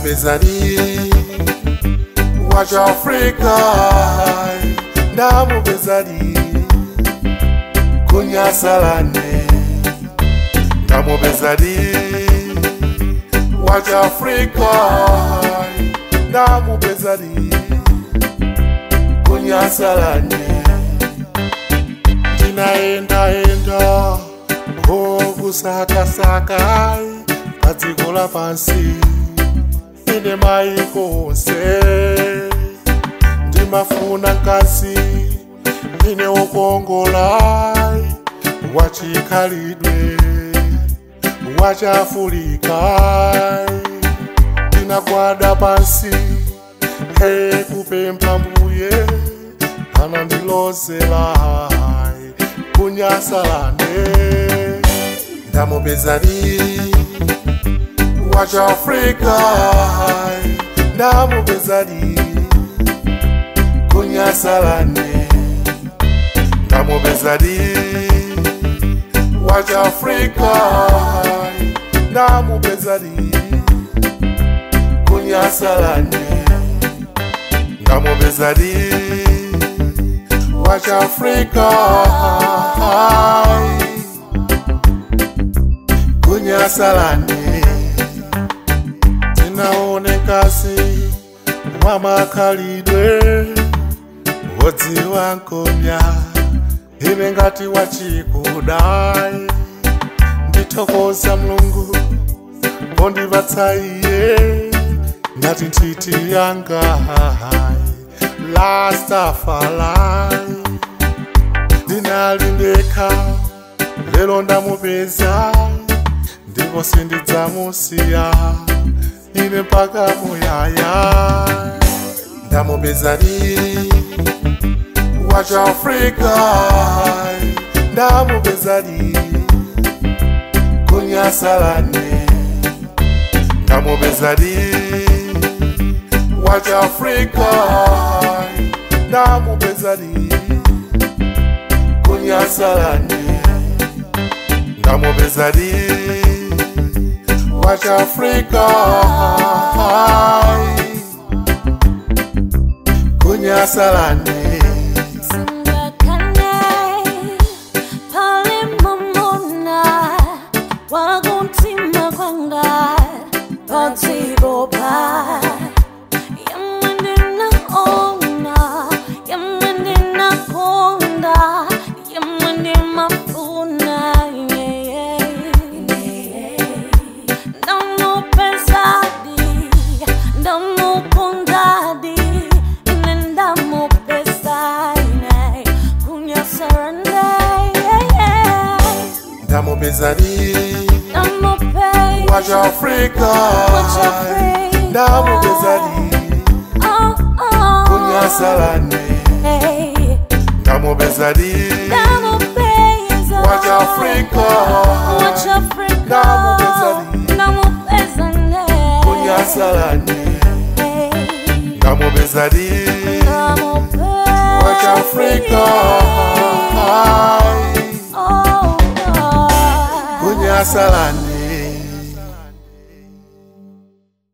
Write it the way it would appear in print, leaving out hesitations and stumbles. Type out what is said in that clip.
Ndamupezani wacha Afrika, ndamupezani kunyasalane. Ndamupezani wacha Afrika, ndamupezani kunyasalane. Ndinaenda enda okusakasaka padziko lapansi, ine maiko onse ndimafuna nkasi ine wokongola wachikhalidwe wachafulika. Ndinagwada pansi he kupempha mbuye anandilozela kunyasalane. Ndamupezani wacha Afrika, ndamupezani kunyasalane. Ndamupezani wacha Afrika, ndamupezani kunyasalane. Ndamupezani wacha Afrika, kunyasalane. Tinaone kasi wamakhalidwe wodziwa nkomya ine ngati wachikudai. Ndithokoza Mulungu pondipatsa iye ngati nthiti yanga Rastafari. Ndinali ndekha lero ndamupeza ndipo sindidzamusiya ine mpaka muyaya. Ndamupezani wacha Afrika, ndamupezani kunyasalane. Ndamupezani wacha Afrika, ndamupezani kunyasalane. Ndamupezani wacha Afrika, kunyasalane. Ndamupezani wacha Afrika, ndamupezani kunyasalane. Ndamupezani wacha Afrika, ndamupezani kunyasalane. Ndamupezani wacha Afrika, kunyasalane.